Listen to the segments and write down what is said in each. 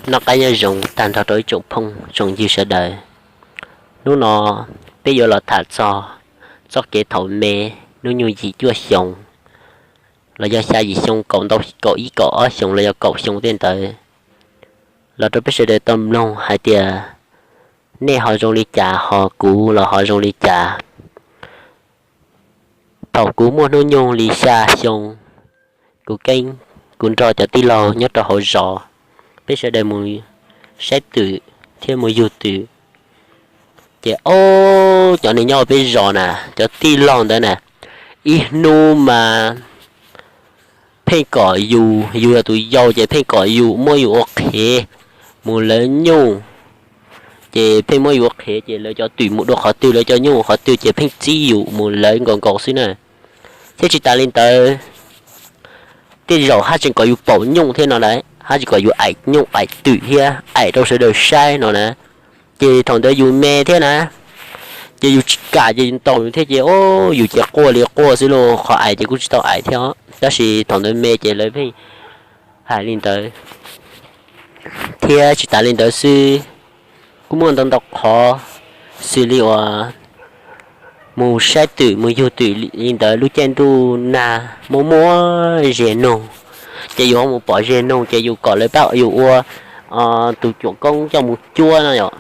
Noj qab nyob zoo tag nrho rau ib tsoom phooj tsoom ywg sawv daws. Hnub no peb yuav los tham txog txoj kev thaum me, hnub nyoog yim cuaj xyoo los yog xya yim xyoo, kaum ntau, kaum ib kaum ob xyoos los yog kaum xyoo tej ntawd, los rau peb sawv daws tau mloog hais tias nej ho zoo li cas, ho kuv los ho zoo li cas. Thaum kuv muaj hnub nyoog li xya xyoo, kuv keeb, kuv nrog cov tij laug nyob rau hauv zos, peb sawv daws mus saib twm thiab mus yug twm. Ces ob cov neeg nyob peb zos na, cov tij laug ntawd na, ib hnub mas pheej kom yus, yus yog tus yau ces pheej kom yus, muab yus ua qhev mus lawv nyuj. Ces pheej muab yus ua qhev ces lawv cov twm mus dua qhov twg, lawv cov nyuj ua qhov twg ces pheej txib yus mus lawv nkaus nkaus xwb na. Thiab tsis tas li ntawd, tej zaum haj tseem kom yus paum nyuj thiab no na, haj tseem kom yus aim nyuj aim twm thiab aim rau sawv daws saib no na. Ces thaum ntawd yus me thiab na, ces yus tsis kam ces yus ntaus yus thiab ces, o, yus ces quaj li quaj xwb lauj, qhov aim ces kuj tsis tau aim thiab os. Tab sis thaum ntawd me ces lawv pheej hais li ntawd. Thiab tsis tas li ntawd xwb, kuj muaj ntau ntau qhov, xws li uas mus saib twm mus yug twm li ntawd, lub caij ntuj nag muaj muaj zes noog, ces yus ho mus pom zes noog ces yus kom lawv pab yus ua tus cuam koob coj mus cuab no yom.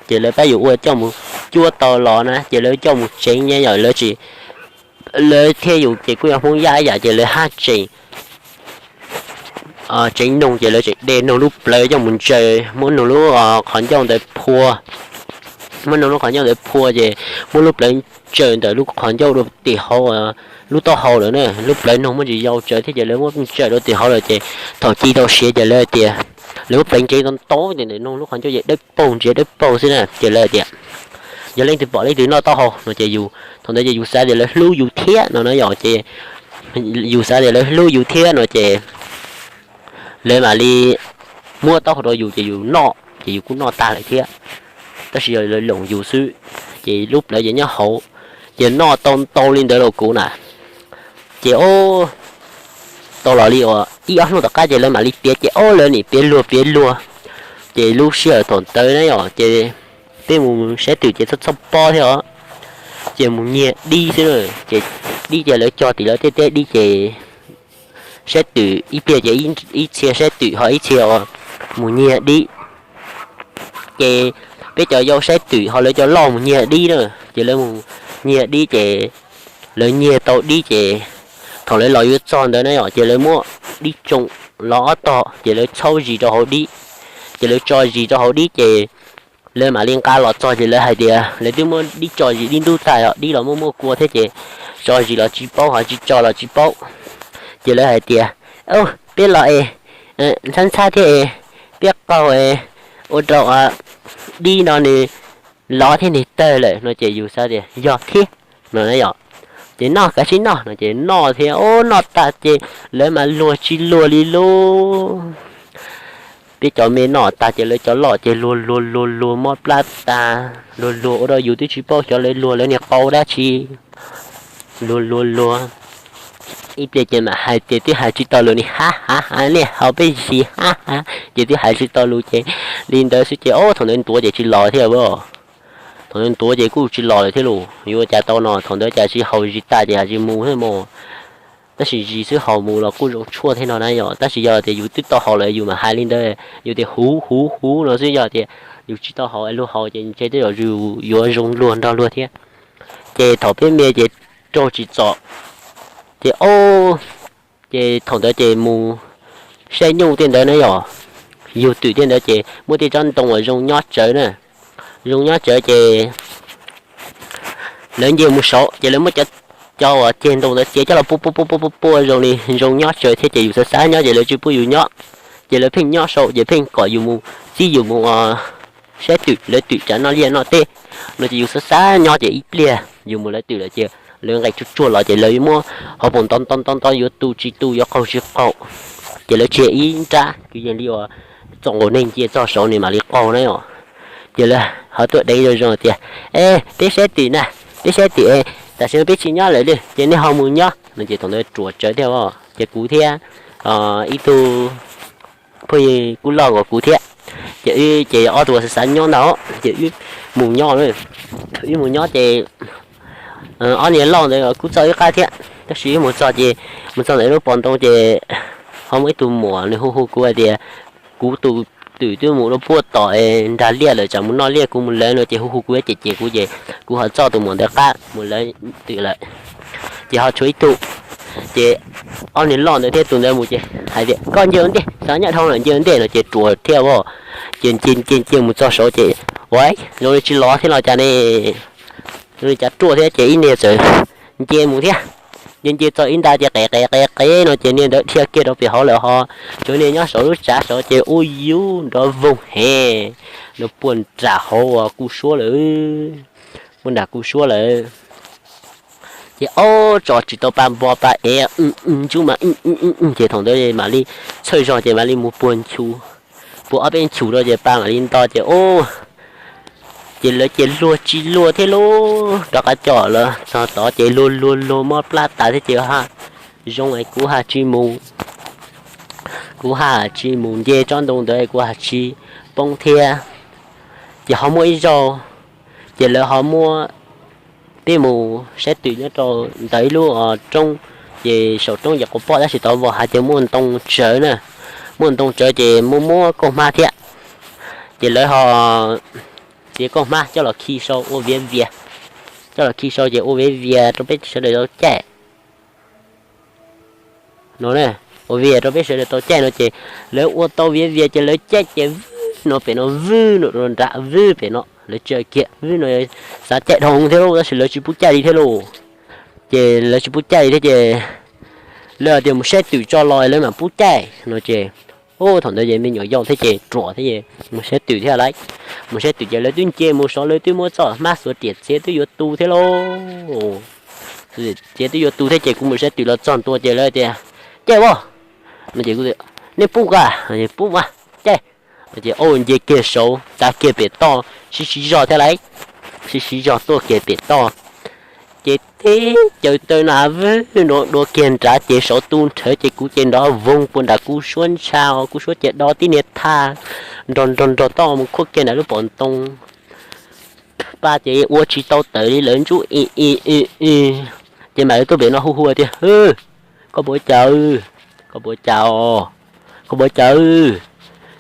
Ces lawv pab yus ua coj mus cuab tau los na ces lawv coj mus tsev na yom, lawv tsis, lawv thiab yus ces kuj yog Hmoob Yaj ib yam ces lawv haj tseem tsev noog ces lawv tseem de noog lub plawv coj mus ntsaws, muab noog lub qhov ncauj ntawd phua, muab noog lub qhov ncauj ntawd phua ces muab lub plawv ntsaws ntawm lub qhov ncauj rau tim hauv lub taub hau lawm na, lub plawv noog muaj ntsis yau tsawv thiab ces lawv muab ntsaws rau tim hauv lawm ces thaum ci tau siav ces lawv tias, lawv muab plawv ntsev ntau ntau ces ntawm noog lub qhov ncauj ces dawb paug, ntsev dawb paug xwb na ces lawv tias, yog leej twg pom leej twg noj taub hau no ces yus, thaum ntawd ces yus xav tias lawv hlub yus thiab no na yom, ces yus xav tias lawv hlub yus thiab no ces lawv mam li muab taub hau rau yus ces yus noj ces yus kuj noj tag lawm thiab. Tab sis yog lawv loom yus xwb ces lub plawv ces nyob hauv, ces noj tau ntau li ntawd los kuv na. Ces o, tau los li uas ib ob hnub tom qab ces lawv mam li piav ces o, lawv nim piav luag piav luag. Ces lub sij hawm thaum ntawd na yom ces peb mus saib twm ces txhob txhob pob thiab os, ces mus nyiag dib xwb na. Ces dib ces lawv cog tim lawv tej teb dib ces saib twm ib pliag ces ib txhia saib twm ho ib txhia mus nyiag dib. Ces peb cov yau saib twm ho lawv cov loj mus nyiag dib na, ces lawv mus nyiag dib ces lawv nyiag tau dib ces thaum lawv los yuav txog ntawd na yom ces lawv muab dib tsoo los ob tog ces lawv txhaub zis rau hauv dib, ces lawv tso zis rau hauv dib ces lawv mam li nqa los txog ces lawv hais tias lawv twb muab dib tso zis dib ntub tag os, dib los muaj muaj kua thiab ces tso zis los tsis paub ho tsis tso los tsis paub. Ces lawv hais tias, peb los es ntxhab ntxhab thiab es peb qaug es ua rau dib no nws lov thiab nws tawg lawm no ces yus xav tias yog thiab no na yom. Ces noj, kav tsij noj no ces noj thiab, o, noj tag ces lawv mas luag tsis luag li lub. Peb cov me noj tag ces lawv cov loj ces luag luag luag luag mob plab tas, luag luag ua rau yus twb tsis paub xyov lawv luag lawv niag qau dab tsi. Luag luag luag ib pliag ces mam hais tias twb hais tsis tau lus ni, ha ha ha, nej haus peb zis ha ha, ces twb hais tsis tau lus ces li ntawd xwb ces o, thaum ntawd ntuav ces tsis los thiab as. Thaum ntawd ntuav ces kuj tsis los lawm thiab los yuav ua cas tau no, thaum ntawd cas tsis haus zis tas ces tsis mus thiab mas. Tab sis zis xwb haus mus los kuj zoo tshuaj thiab no na yom, tab sis yog tias yus twb tau haus lawm yus mam hais li ntawd, yus tias huv huv huv no xwb, yog tias yus tsis tau haus es luag haus ces ntshe tej zaum yus yuav zoo luag nrog luag thiab. Ces thaum peb me ces raug tsis txom, ces o, ces thaum ntawd ces mus saib nyuj tej ntawd na yom, yug twm tej ntawd ces muaj tej tsob ntoo uas zoo nyob tsawv na, zoo nyob tsawv ces lawv nce mus saud ces lawv muab cov, cov uas ceg ntoo ntawd txiav coj los pua pua pua pua pua zoo li zoo nyob tsawv thiab ces yus xav xav nyob ces lawv tsis pub yus nyob. Ces lawv pheej nyob saud ces pheej kom yus mus, txib yus mus saib twm, lawv twm tsam noj liaj noj teb no ces yus xav xav nyob ces ib pliag yus mus lawv twm lawm ces lawv nqes tsuag tsuag los ces lawv muab hauv paus nto nto nto nto yuav tu tsis tu yuav qaug tsis qaug, ces lawv tseg ib nrab kwv yees li uas txoj nkaus neeg ncia txog saud nws mam li qaug na yom. Ces lawv ho tuaj deev zoo zoo tias, e, peb saib twm na, peb saib twm es tam sim no peb tsis nyob lawm li ces nej ho mus nyob no ces thaum ntawd ruam tsawv thiab os, ces kuv thiab ib tug phooj ywg kuj loj nkaus kuv thiab, Ces wb ces ob tug xav xav nyob ntag ces wb mus nyob, wb mus nyob ces ob niag loj ntawd kuj txog wb qab thiab, tab sis wb mus txog ces mus txog ntawm lub pov ntoo ces ho muaj ib tug muam nws hu hu kuv hais tias kuv tus twm twb mus rau puag tom nrag liaj lawm, tsam mus noj liaj, kuv mus lawv no ces hu hu kuv cem cem kuv ces kuv ho txog tus muam ntawd qab mus lawv twm lawm. Ces ho tshuav ib tug, ces ob niag loj ntawd thiab tus ntawd mus ces hais tias koj nce ua ntej, xav nyob dhau lawm nce ua ntej no ces ruam thiab as. Ces nce nce nce mus txog saud ces ua zoo li tsis los thiab los cas ne, zoo li cav ruaj thiab ces ib niag txawm nce mus thiab. Nce nce txog ib nta ces qev qev qev qev no ces niag ntawd dhia kiag rau pem hauv lawm ho, cov niag nyob saum lub tsav saud ces ua yus nrov voog hev, nrov puag nram hauv uas kuj suab lawm, puag nram kuj suab lawm. Ces ob tso tsis tau pa npo pa ev, ntsub mas ces thaum ntawd mam li txhawj zog ces mam li mus puag nchu, puag ob peb nchu rau ces pa mam li nto ces o, ces lawv ces luag tsis luag thiab lauj, rov qab coj los txog tod ces luag luag luag mob plab tas thiab ces ha, zoo es kuv ha tsis mus, kuv ha tsis mus nce tsob ntoo ntawd kuv ha tsis poob thiab. Ces ho muaj ib zaug, ces lawv ho muab peb mus saib twm nyob rau ntawm ib lub roob, ces saum roob ces quas poj tab sis tod vos hav ces muaj ntoo tsawv na, muaj ntoo tsawv ces muaj muab kauj hmab thiab. Ces lawv ho txiav kauj hmab coj los khi sau ua viav vias, coj los khi sau ces ua viav vias rau peb sawv daws tau caij no, ua viav vias rau peb sawv daws tau caij no ces lawv ua tau viav vias ces lawv caij ces vwb no pem no, vwb no rau nram, vwb pem no, lawv tsa kiag vwb no, xav caij dhau thiab lauj tab sis lawv tsis pub caij li thiab lauj. Ces lawv tsis pub caij li thiab ces lawv tias mus saib twm tso los lawv mam pub caij no ces, o, thaum ntawd ces me nyuam yaus thiab ces ruam thiab ces mus saib twm thiab lauj. Mus saib twm ces lawv twb nce mus saud, lawv twb muab txoj hmab xuas riam txiav twb yuav tu thiab lauj. Txiav twb yuav tu thiab ces kuv mus saib twm los txog ntua ces lawv tias caij as, nej pub as, pub mas caij. Ces o, nce kiag saud tav kiag pem toj sib sib zog thiab lauj, sib sib zog tuaj kiag pem toj. Ces teb caws taw na vwb no dua kiag nrad ces saud tu nrhawv ces kuv ces nrov voog puag nram kuv suab ntsha, kuv suab ces do tib niag thaj nrog nrog nrog toj mus khuab kiag nram lub pov ntoo. Pa ces ua tsis tau tawm li, lawv ntsub i i i i. Ces mam li tuaj pem no hu hu tias, koj puas ua cas, koj puas ua cas os, koj puas ua cas,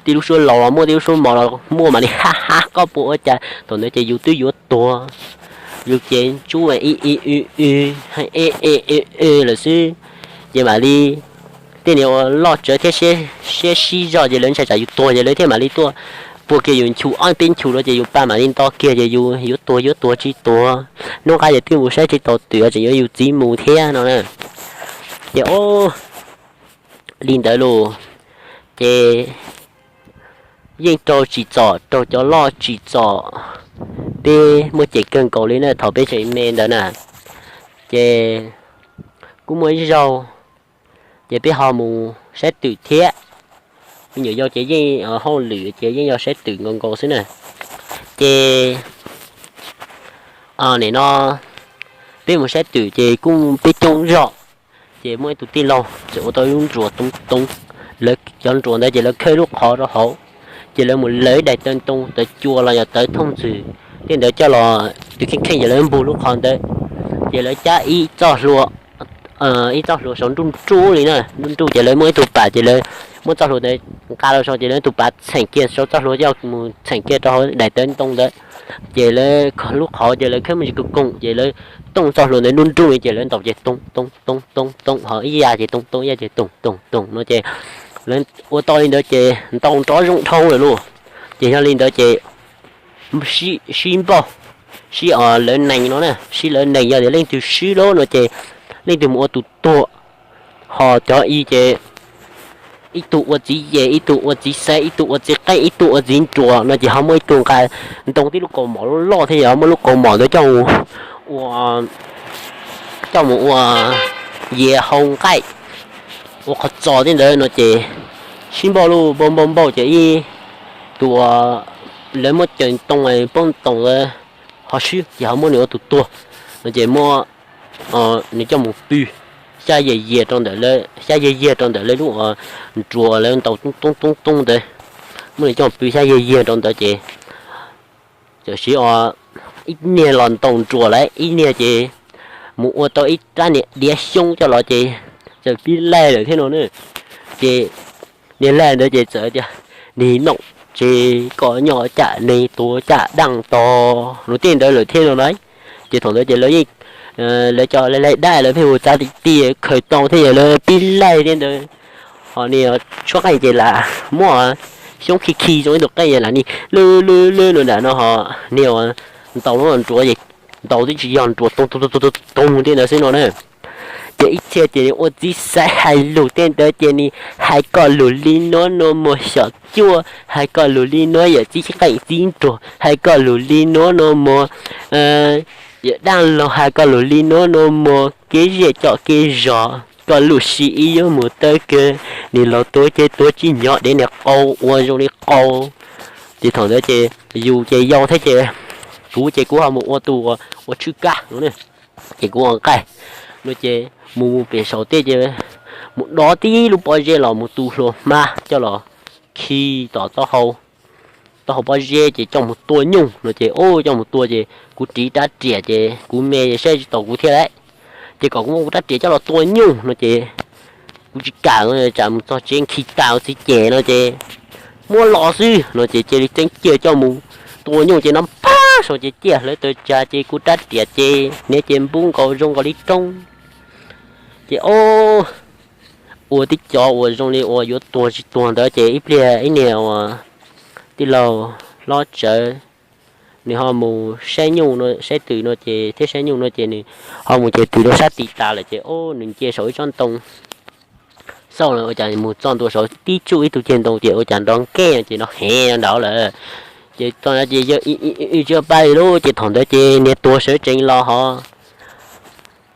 tij lub suab laus los muaj, tij lub suab mos los muaj mas li, ha ha, koj puas ua cas. Thaum ntawd ces yus twb yuav tuag, yus ces ntsub i i i i, e e e e lawm xwb. Ces mam li tej niag ua loj tsawv thiab siab sib zog ces lawv ntshai tsam yus tuag ces lawv thiaj mam li tuaj puag kiag yus nchu ob peb nchu rau ces yus pa mam li nto kiag ces yus yuav tuag yuav tuag tsis tuag. Hnub nqaij ces twb mus saib tsis tau twm, tseem yuav yus txiv mus thiab no na. Ces o, li ntawd los ces yeej raug tsim txom, raug cov loj tsim txom, peb muaj ceem kawg nkaus li na thaum peb tseem me ntawd na. Ces kuj muaj ib zaug ces peb ho mus saib twm thiab. Me nyuam yaus ces yeej hauj lwm ces yeej yog saib twm nkaus nkaus xwb na. Ces nim no peb mus saib twm ces kuj peb coob zog. Ces muaj ib tug tij laug txawm ua tau lub nruas too too, lawv cov nruas ntawd ces lawv khawb lub qhov rau hauv, ces lawv mus lawv daim tawv ntoo tawv cua los yog tawv thooj ntxwg tej ntawd coj los tus kheej kheej ces lawv npug lub qhov ntawd, ces lawv cab ib txoj hlua, ib txoj hlua saum nruj nruj li na, nruj nruj ces lawv muaj ib tug pam ces lawv muab txoj hlua ntawd nqa los saud ces lawv tus pam txheem kiag saum txoj hlua coj mus txheem kiag rau hauv daim tawv ntoo ntawd. Ces lawv lub qhov ces lawv khawb me ntsis koom koom ces lawv tooj txoj hlua ntawd nruj nruj li ces lawv ntaus ces too too too too too ho ib yam ces too too ib yam ces toom toom toom no ces lawv ua tau li ntawd ces ntaus nrov zoo dhau lawm lauj. Ces yog li ntawd ces sib npauj, sib os lawv nees no na, sib lawv nees yog tias leej twg swb lawm no ces leej twg mus ua tus tuag. Ho cov i ces ib tug ua txiv yej, ib tug ua txiv xaiv, ib tug ua txiv qeej, ib tug ua txiv nruas no ces ho muaj ib tug nqa ntoo tib lub kaus mom loj loj thiab yog muaj lub kaus mom ntawd coj mus ua, coj mus ua yias hau nqaij, ua qhov txos tej ntawd no ces sib npauj lub npauj npauj npauj ces ib tus uas lawv muab caws ntoo poob toom lawv ho swb ces ho muab nws ua tus tuag no ces muab nws coj mus pw xyab yias yias rau ntawm lawv, xyab yias yias rau ntawm lawv lub uas nruas lawv ntaus toob toob toob toob ntawd. muab nws coj pw xyab yiag yiag rau ntawd ces txawm siv ib niag los ntaus nruas lawm, ib niag ces mus ua tau ib rab niag diav xyoob coj los ces txawm pib laig lawm thiab no na. Ces niag laig ntawd ces txawm tias, Nim no ces koj nyob caj neeg tuav caj dab tos no tej ntawd lawm thiab no na. Ces thaum ntawd ces lawv yeej, lawv cov laig laig dab lawv pheej hu txav ti ti khaws tau thiab yog lawv pib laig thiab ntawd. Ho niag tshuab qeej ces lam muab xyoob khi khi zoo ib tug qeej lam ni lwb lwb lwb no nram no ho niag ntaus lub nruas ces ntaus twb tsis yog nruas toog toog toog tej ntawd xwb no na. Ces ib txhia ces nws ua txiv xaiv hais lus tej ntawd ces nws hais koj lus li no no mos xyom cuaj, hais koj lus li no yawm txiv qeej txiv nruas, hais koj lus li no no mos yawm dab laug, hais koj lus li no no mos kev zej coj kev zos, koj lub siab ib yuav mus tawv kawg, nws los tuav ces tuav tsis nyob dev niag qau ua zoo li qau. Ces thaum ntawd ces yus ces yau thiab ces kuv ces kuv ho mus ua tus ua tshwj kab no, ces kuv ua nqaij no ces mus mus pem saum tej ces mus dov tib lub pob zeb los mus tu hlua hmab coj los khi tom taub hau pob zeb ces coj mus tua nyuj no ces, o, coj mus tua ces kuv ris rab riam ces kuv me saib tsis taus kuv thiab lawm. Ces kom kuv muab kuv rab riam coj los tua nyuj no ces kuv tsis kam, tsam mus txog tsev khi tas txiv cem no ces muab los xwb no ces cia li txeeb ciaj coj mus tua nyuj ces no pab saum ces ciaj hlawv tawm tsag ces kuv rab riam ces hniav ces npub nkaus zoo nkaus li roob. Ces o, ua tib co uas zoo li uas yuav tuag tsis tuag ntawd ces ib pliag ib niag uas tij laug hlob tsawv, nws ho mus saib nyuj no saib twm no ces thiab saib nyuj no ces nws ho mus ces twm rau sab tid tas lawm ces o, nws nce saum ib tsob ntoo xauj ua cas mus txog ntua saud tib tsuj ib tug ceg ntoo ces ua cas nrov nkeeg ces nrov heev nrov lawm. Ces txog ces yawg ib tsis pab li lub ces thaum ntawd ces niag tuag sawv tsees los ho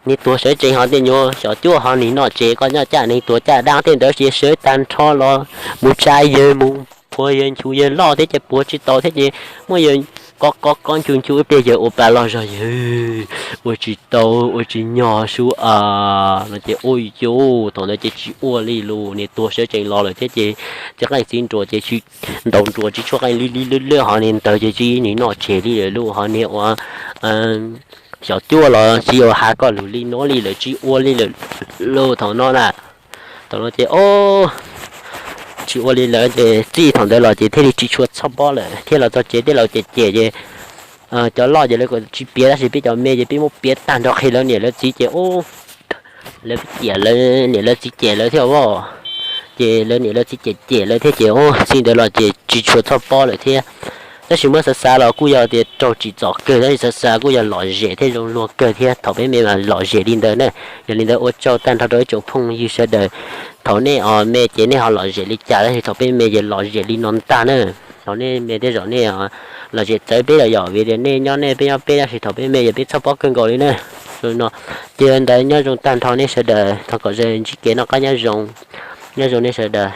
niag tuag sawv tsees ho tej nyuag xyom cuaj ho nim no tsev koj nyob caj neeg tuav caj dab tej ntawd ces sawv tag nrho los mus tsa yawg mus puag yawg nchu yawg loj thiab ces puag tsis tau thiab ces muab yawg kov kov kov nchu nchu ib pliag yawg ua pa loj zog yawg ua tsis tau ua tsis nyog sub a no ces ua yus thaum ntawd ces tsis ua li lus niag tuag sawv tsees los lawm thiab ces txiv qeej txiv nruas ces tsis ntaus nruas tsis tshuab qeej li li lwb lwb ho niag ntawd ces tsis nim no tsev li lawm lub ho niag ua xyom cuaj los tsis ua has koj lus li no li lawm tsis ua li lawm lus thaum no na. Thaum no ces o, tsis ua li lawm ces txij thaum ntawd los ces thiaj li tsis tshua txhob pob lawm thiab los txog tsev tej laus ces cem ces cov loj ces lawv tsis piav tab sis peb cov me ces peb muab piav tag nrho qhia lawv niam lawv txiv ces o, lawv peb ciam lawv niam lawv txiv cem lawv thiab os. Ces lawv niam lawv txiv cem cem lawv thiab ces o, txij ntawd los ces tsis tshua txhob pob lawm thiab. Tab sis muab xav xav los kuj yog tias raug tsim txom kawg tab sis xav xav kuj yog lom zem thiab zoo luag kawg thiab thaum peb me mas lom zem li ntawd na. Yog li ntawd ua tsaug tag nrho rau ib tsoom phooj ywg sawv daws. Thaum nej me ces nej ho lom zem li cas tab sis thaum peb me ces lom zem li no ntag na. Thaum nej me tej zaum nej lom zem txawv peb los yom vim tias nej nyob nej peb nyob peb tab sis thaum peb me ces peb txhob pob kawg nkaus li na. No ces ntawd nyob zoo tag nrho nej sawv daws thov kom ntsib kev noj qab nyob zoo, nyob zoo nej sawv daws.